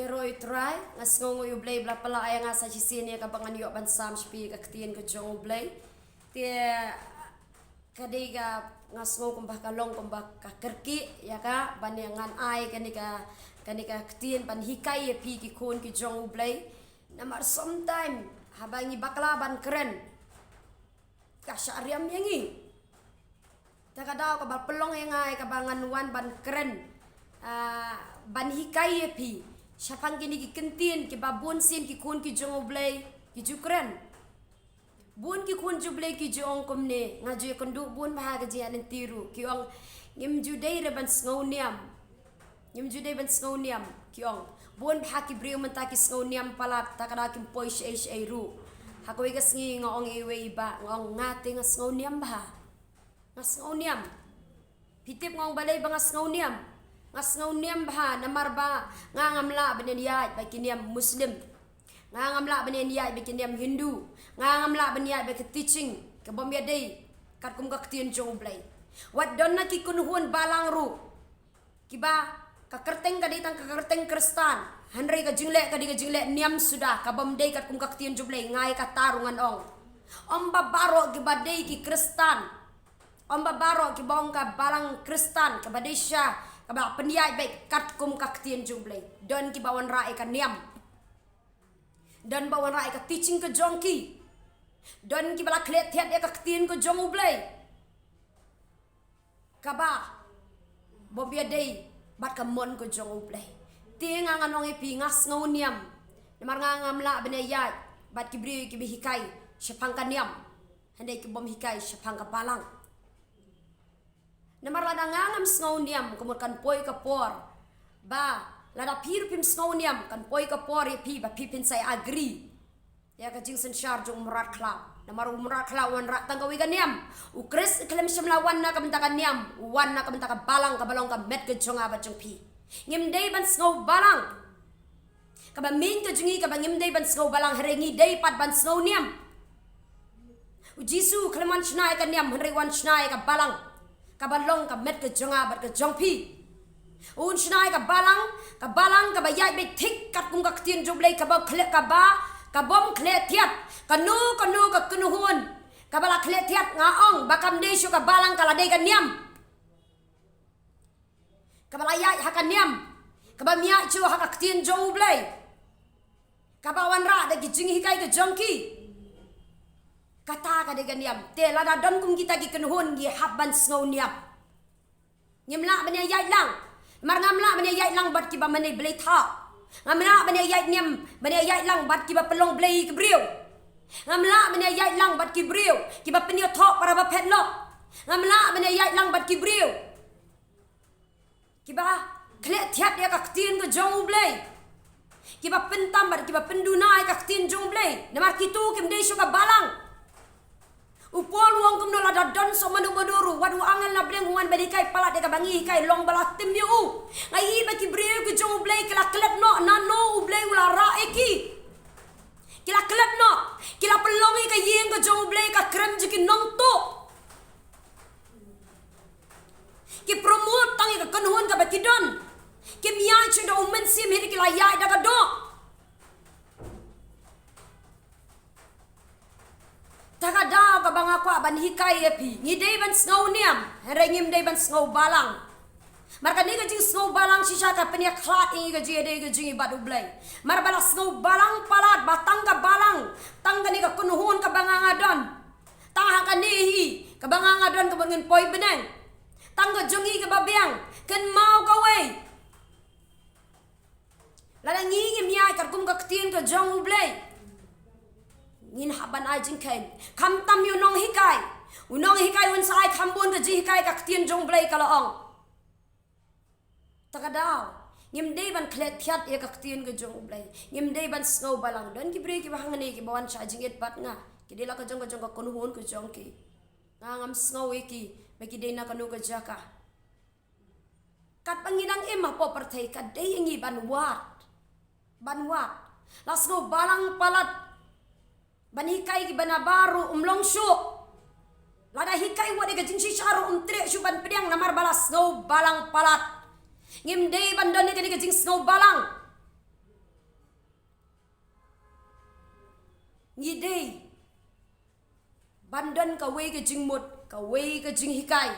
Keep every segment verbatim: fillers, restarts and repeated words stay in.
Roi Trai, nga sngew ngi U Blei ba la pynlah ïa nga sa shisien ïa kaba ngan ïoh ban sam sha phi ka ktien ka jong U Blei. Te ka dei ka, nga sngew kumba ka long kumba ka kyrkieh ïa ka ban ïa ngan ai kane ka, kane ka ktien ban hikai ïa phi ki khun ki jong U Blei. Namar sometime haba ngi bakla ban kren, ka shah riam ïa ngi. Ta ka daw kaba pynlong ïa nga ïa kaba ngan wan ban kren, ah, ban hikai ïa phi shaphang kine ki kyntien kiba bun sien ki khun ki jong U Blei ki ju kren. Bun ki khun jong U Blei ki ju ong kumne, nga ju ïakynduh bun bha ha ka jingïaid lynti ruh, ki ong, ngim ju dei re ban sngewniam. Ngim ju dei ban sngewniam, ki ong. Bun bha ki briew mynta ki sngewniam palat, ta ka daw kim poi shaei shaei ruh. Ha kawei ka sngi nga ong ïa iwei i bah, nga ong, nga te nga sngewniam bha. Nga sngewniam. Phi tip nga ong balei ba nga sngewniam? Nga sngewniam bha namar ba nga ngam lah ban ïaid bad ki niam Muslim. Nga ngam lah ban ïaid bad ki niam Hindu. Nga ngam lah ban ïaid bad ka teaching ka bym ïadei katkum ka ktien jong U Blei. Wat don na ki kynhun balang ruh kiba ka kyrteng ka dei tang ka kyrteng Khristan, hynrei ka jingleh ka dei ka jingleh niam suda, ka bym dei katkum ka ktien jong U Blei. Nga ïa kata ruh ngan ong. Ym ba baroh kiba dei ki Khristan, ym ba baroh kiba ong ka balang Khristan kaba dei sha, kaba pynïaid beit katkum ka ktien jong U Blei. Don kiba wanrah ïa ka niam. Don ba wanrah ïa ka teaching ka jong ki. Don kiba la khleh thiat ïa ka ktien ka jong U Blei kaba bym ïadei bad ka mon ka jong U Blei. Te nga ngan ong ïa phi, nga sngewniam. Namar nga ngam lah ban ïaid bad ki briew kiba hikai shaphang ka niam, hynrei ki bym hikai shaphang ka balang. Namar lada nga ngam sngewniam, ka mut kan poi ka por ba lada phi ruh phim sngewniam, kan poi ka por ïa phi ba phi phin sa ïa agree ïa ka jingsynshar jong u mrad khlaw. Namar u mrad khlaw u wanrah tang kawei ka niam. U Khrist u khlem shym la wan na ka bynta ka niam, u wan na ka bynta ka balang kaba long ka met ka jong nga bad jong phi. Ngim dei ban sngew balang. Kaba mih ka jong ngi kaba ngim dei ban sngew balang, hynrei ngi dei pat ban sngewniam. U Jisu u khlem wan shna ïa ka niam, hynrei u wan shna ïa ka balang kaba long ka met ka jong nga bad ka jong phi. Un shna ïa ka balang, ka balang kaba ïaid beit thik katkum ka ktien jong U Blei, kaba khleh, kaba, ka bym khleh thiat. Kano kano ka kynhun kaba la khleh thiat, nga ong ba kam dei shuh ka balang, ka la dei ka niam kaba la ïaid ha ka niam, kaba ym ïaid shuh ha ka ktien jong U Blei, kaba wanrah da ki jinghikai ka jong ki. Kata ka dei ka niam. Te lada don kum kita ki kynhun, ngi hap ban sngewniam. Ngim lah ban ïaid lang. Namar ngam lah ban ïaid lang bad kiba mane blei thaw. Ngam lah ban ïaid niam, ban ïaid lang bad kiba pynlong blei ki briew. Ngam lah ban ïaid lang bad ki briew kiba pynïathoh para baphet lok. Ngam lah ban ïaid lang bad ki briew kiba khleh thiat ïa ka ktien ka jong U Blei, kiba pyntam bad kiba pynduna ïa ka ktien jong U Blei. Namar kito kim dei shuh ka balang. U Paul u ong kumno, lada don soh mano mano ruh, wat u angel na bneng un wan ban hikai palat ïa kaba ngi hikai, long ba la tim ïa u. Nga ïohi ba ki briew ki jong U Blei ki la klet noh nano U Blei u la rah ïa ki. Ki la klet noh, ki la pynlong ïa ka ïing ka jong U Blei ka krem jong ki nongtuh. Ki promote tang ïa ka kynhun kaba ki don. Kim ïaid shuh da U Mynsiem, hynrei ki la ïaid da ka doh. Ta ka daw kaba nga kwah ban hikai ïa phi, ngi dei ban sngewniam, hynrei ngim dei ban sngew balang. Namar kane ka jingsngew balang shisha ka pynïakhlad ïa ngi ka jingïadei ka jong ngi bad U Blei. Namar ba la sngew balang palat ba tang ka balang, tang kane ka kynhun kaba nga nga don, tang ha kane hi kaba nga nga don kaba ngin poi bneng, tang ka jong ngi kaba biang, kynmaw kawei. Lada ngi ngim ïaid katkum ka ktien ka jong U Blei, ngin hap ban ai jingkheiñ. Khamtam ïa u nonghikai. U nonghikai un sa ai kham bun ka jinghikai, ka ktien jong U Blei ka la ong. Ta ka daw, ngim dei ban khleh thiat ïa ka ktien ka jong U Blei. Ngim dei ban sngew balang. Don ki briew kiba hangne kiba wan shah jingit bad nga, ki dei la ka jong ka jong ka kynhun ka jong ki. Nga ngam sngew ïa ki ba ki dei na kano ka jaka. Katba ngi dang im hapoh pyrthei, ka dei ïa ngi ban wad. Ban wad. La sngew balang palat ban hikai kiba nabar ruh um long shuh. Lada hikai wat ïa ka jingshisha ruh um treh shuh ban pdiang namar ba la sngew balang palat. Ngim dei ban don ïa kane ka jingsngew balang. Ngi dei ban don kawei ka jingmut, kawei ka jinghikai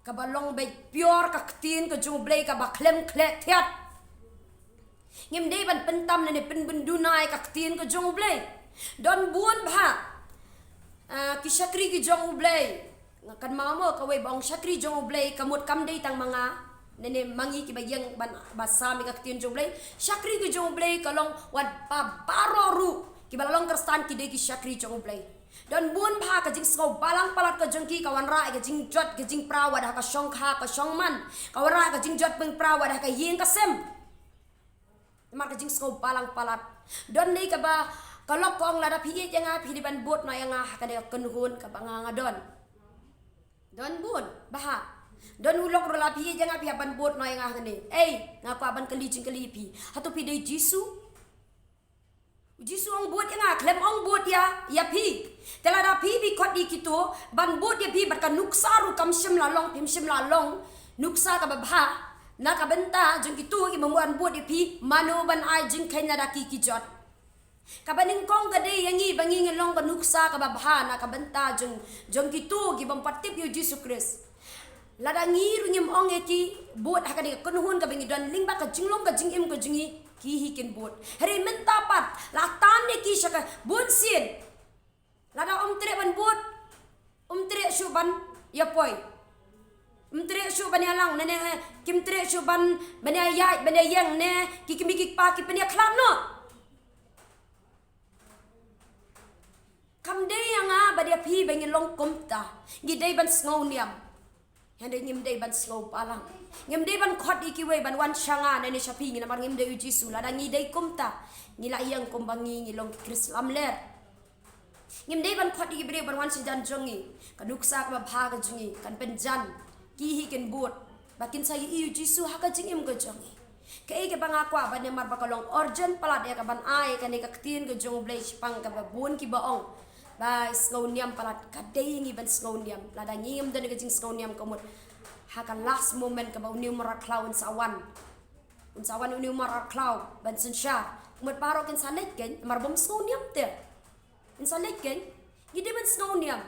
kaba long beit pure, ka ktien ka jong U Blei kaba khlem khleh thiat. Ngim dei ban pyntam ne pynbun duna ïa ka ktien ka jong U Blei. Don bun bha, ah, ki shakri ki jong U Blei. Nga kynmaw mo, kawei ba ong shakri jong U Blei ka mut kam dei tang ma nga ne ne ma ngi kiba ïeng ban ba sam ïa ka ktien jong U Blei. Shakri ki jong U Blei ka long wat ba baroh ruh kiba la long Khristan ki dei ki shakri jong U Blei. Don bun bha ka jingsngew balang palat ka jong ki, ka wanrah ïa ka jingjot ka jingpra wat ha ka shongkha ka shongman, ka wanrah ïa ka jingjot pynpra wat ha ka ïing ka sem. Namar ka jingsngew balang palat. Don ne kaba ka lok ka ong lada phi ïeit ïa nga phi dei ban bud noh ïa nga ha kane ka kynhun kaba nga nga don. Don bun bha. Don u lok ruh la phi ïeit ïa nga phi hap ban bud noh ïa nga ha kane. Ei, nga kwah ban kylli jingkylli ïa phi. Hato phi dei Jisu? U Jisu ong bud ïa nga, khlem ong bud ïa, ïa phi. Te lada phi phi khot ïa kito ban bud ïa phi bad ka nuksa ruh kam shym la long, phim shym la long nuksa kaba bha na ka bynta jong kito kiba mut ban bud ïa phi, mano ban ai jingkheiñ lada ki ki jot? Kaba nyngkong ka dei ïa ngi ba ngi ngin long ka nuksa kaba bha na ka bynta jong, jong kito kibym pat tip ïa U Jisu Khrist. Lada ngi ruh ngim ong ïa ki bud ha kane ka kynhun kaba ngi don lyngba ka jinglong ka jingim ka jong ngi, ki hi kin bud. Hynrei mynta pat la tan ïa ki sha ka bun sien. Lada ym treh ban bud, ym treh shuh ban ïa poi. Ym treh shuh ban ïa lang, ne ne, kim treh shuh ban, ban ïa ïaid, ban ïa ïeng ne ki kmie ki kpa ki pynïakhlad noh. Kam dei ïa nga bad ïa phi ba ngin long kumta. Ngi dei ban sngew niam. Hynrei ngim dei ban sngew balang. Ngim dei ban khot ïa kiwei ban wan sha nga ne ne sha phi, ngi namar ngim dei U Jisu. Lada ngi dei kumta, ngi la ïeng kumba ngi ngi long ki Khrist lamler. Ngim dei ban khot ïa ki briew ban wan sha jan jong ngi. Ka nuksa kaba bha ka jong ngi kan pynjan. Ki hi kin bud ba kin sa ïohi ïa U Jisu ha ka jingim ka jong ngi. Kaei kaba nga kwah ban ïa mar ba ka long urgent palat ïa ka ban ai kane ka ktien ka jong U Blei shaphang kaba bun kiba ong ba sngew niam palat. Ka dei ïa ngi ban sngew niam. Lada ngi ngim don ka jingsngew niam ka mut ha ka last moment kaba une u mrad khlaw un sa wan, un sa wan une u mrad khlaw ban synshar, ka mut baroh kin sa leit kein namar bym sngew niam te. Ngin sa leit kein, ngi dei ban sngew niam.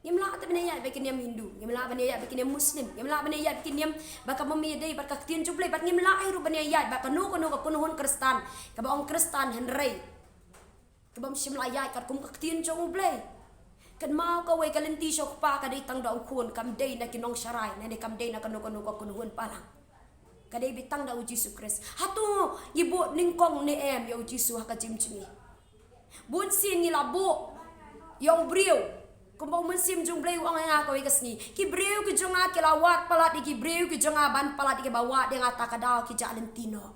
Ngim lah te ban ïaid bad ki niam Hindu, ngim lah ban ïaid bad ki niam Muslim, ngim lah ban ïaid bad ki niam ba ka mami dei bad ka ktien jong U Blei, bad ngim lah ruh ban ïaid bad kano kano ka kynhun Khristan kaba ong Khristan hynrei kabym shym la ïaid katkum ka ktien jong U Blei. Kynmaw, kawei ka lynti sha u kpa ka dei tang da u khun, kam dei na ki nongsharai ne ne kam dei na kano kano ka kynhun palat. Ka dei beit tang da U Jisu Khrist. Hato ngi bud nyngkong ne em ïa U Jisu ha ka jingim jong ngi? Bun sien ngi la bud ïa u briew. Kumba u Mynsiem jong U Blei u ong ïa nga kawei ka sngi, ki briew ki jong nga ki la wad palat ïa ki briew ki jong nga ban palat ïa kiba wad ïa nga ta ka daw ki jah lynti noh.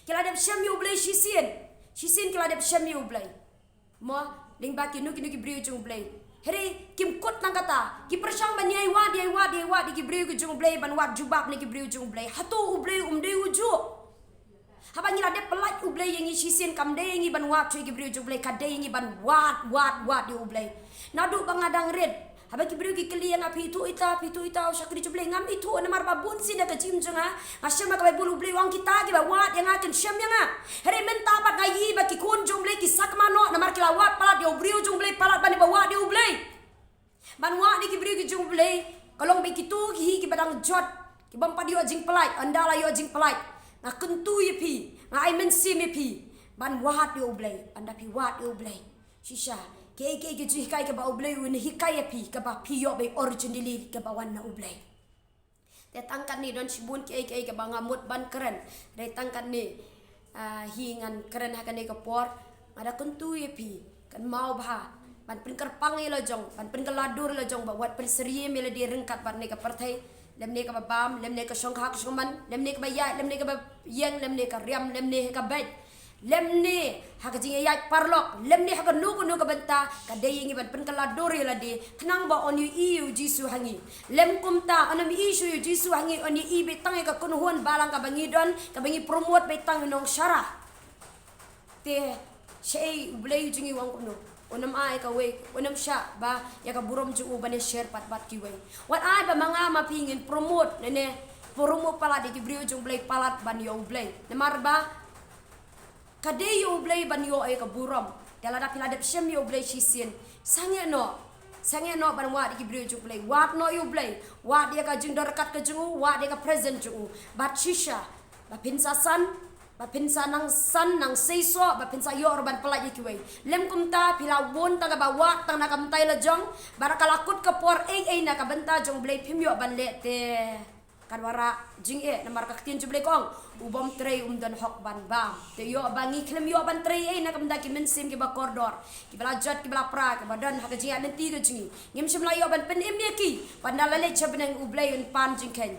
Ki la dep shem ïa U Blei shisien. Shisien ki la dep shem ïa U Blei. Mo, lyngba kino kino ki briew jong U Blei. Hynrei kim kut tang kata, ki pyrshang ban ïai wad, ïai wad, ïai wad ïa ki briew ki jong U Blei, ban wad jubab na ki briew jong U Blei. Hato U Blei um dei u juh? Haba ngi la dep pyllait U Blei ïa ngi shisien, kam dei ïa ngi ban wad shuh ïa ki briew jong U Blei, ka dei ïa ngi ban wad, wad, wad ïa U Blei. Naduh ba nga dang rit, haba ki briew ki kylli ïa nga, phi ithuh ita, phi ithuh ita u shakri jong U Blei? Ngam ithuh namar ba bun sien ha ka jingim jong nga nga shem ha ka Baibl U Blei u ong kita kiba wad ïa nga kin shem ïa nga. Hynrei mynta pat nga ïohi ba ki khun jong U Blei ki sakma noh namar ki la wad palat ïa u briew jong U Blei palat ban ïa ba wad ïa U Blei. Ban wad ïa ki briew ki jong U Blei ka long beit kito ki hi kiba dang jot, kibym pat ïoh jingpyllait. Ynda la ïoh jingpyllait, nga kyntu ïa phi, nga ai mynsiem ïa phi ban wad ïa U Blei. Ynda phi wad ïa U Blei, shisha, kiei kiei ki jinghikai kaba U Blei un hikai ïa phi, kaba phi ïoh beit originally kaba wan na U Blei. Te tang katne, don shibun kiei kiei kaba nga mut ban kren. Hynrei tang katne, ah, hi ngan kren ha kane ka por. Nga da kyntu ïa phi, kynmaw bha ban pynkyrpang ïa la jong, ban pynkylla dur ïa la jong, ba wat pynsyriem ïa lade ryngkat bad ne ka pyrthei, lymne kaba bam, lymne ka shongkha ka shongman, lymne kaba ïaid, lymne kaba ïeng, lymne ka riam, lymne ka beit, lymne ha ka jingïaid paralok, lymne ha kano kano ka bynta, ka dei ïa ngi ban pynkylla dur ïa lade khnang ba yn ïohi ïa U Jisu ha ngi. Lym kumta, yn ym ïohi shuh ïa U Jisu ha ngi, yn ïohi beit tang ïa ka kynhun balang kaba ngi don, kaba ngi promote beit tang ïa u nongshara. Te shaei U Blei u jong ngi u ong kumno? Un ym ai kawei, un ym shah ba ïa ka burom jong u ban ïa share pat bad kiwei. Wat ai ba ma nga ma phi ngin promote ne ne promote palat ïa ki briew jong U Blei palat ban ïa U Blei. Namar ba ka dei ïa U Blei ban ïoh ïa ka burom. Ïa lada phi la dep shem ïa U Blei shisien, sangeh noh. Sangeh noh ban wad ïa ki briew jong U Blei. Wad noh ïa U Blei. Wad ïa ka jingdon ryngkat ka jong u, wad ïa ka presence jong u. Bad shisha, ba phin sa san, ba phin sa nang san, nang seisoh, ba phin sa ïoh ruh ban pyllait ïa kiwei. Lym kumta, phi la bun tang kaba wad tang na ka bynta la jong, bad ka la kut ka por ei ei na ka bynta jong U Blei phim ïoh ban leh te. Kan wanrah jingeh namar ka ktien jong U Blei ka ong, u bym trei um don hok ban bam. Te ïoh ba ngi khlem ïoh ban trei ei na ka bynta ki mynsiem kiba kordor, kiba la jot, kiba la pra, kiba don ha ka jingïaid lynti ka jong ngi. Ngim shym la ïoh ban pynim ïa ki. Bad ynda la leit sha bneng U Blei un pan jingkheiñ.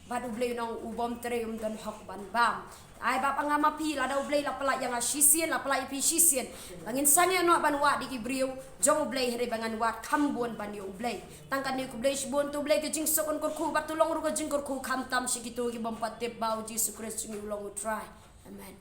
Bad U Blei un ong u bym trei um don hok ban bam. Ai ba nga ma phi, lada U Blei la pyllait ïa nga shisien, la pyllait ïa phi shisien, ba ngin sangeh noh ban wad ïa ki briew jong U Blei, hynrei ba ngan wad kham bun ban ïa U Blei. Tang kane khublei shibun, to U Blei ka jingsuk un kyrkhu bad to long ruh ka jingkyrkhu khamtam sha kito ki bym pat tip ba U Jisu Khrist jong ngi u long U Trai. Amen.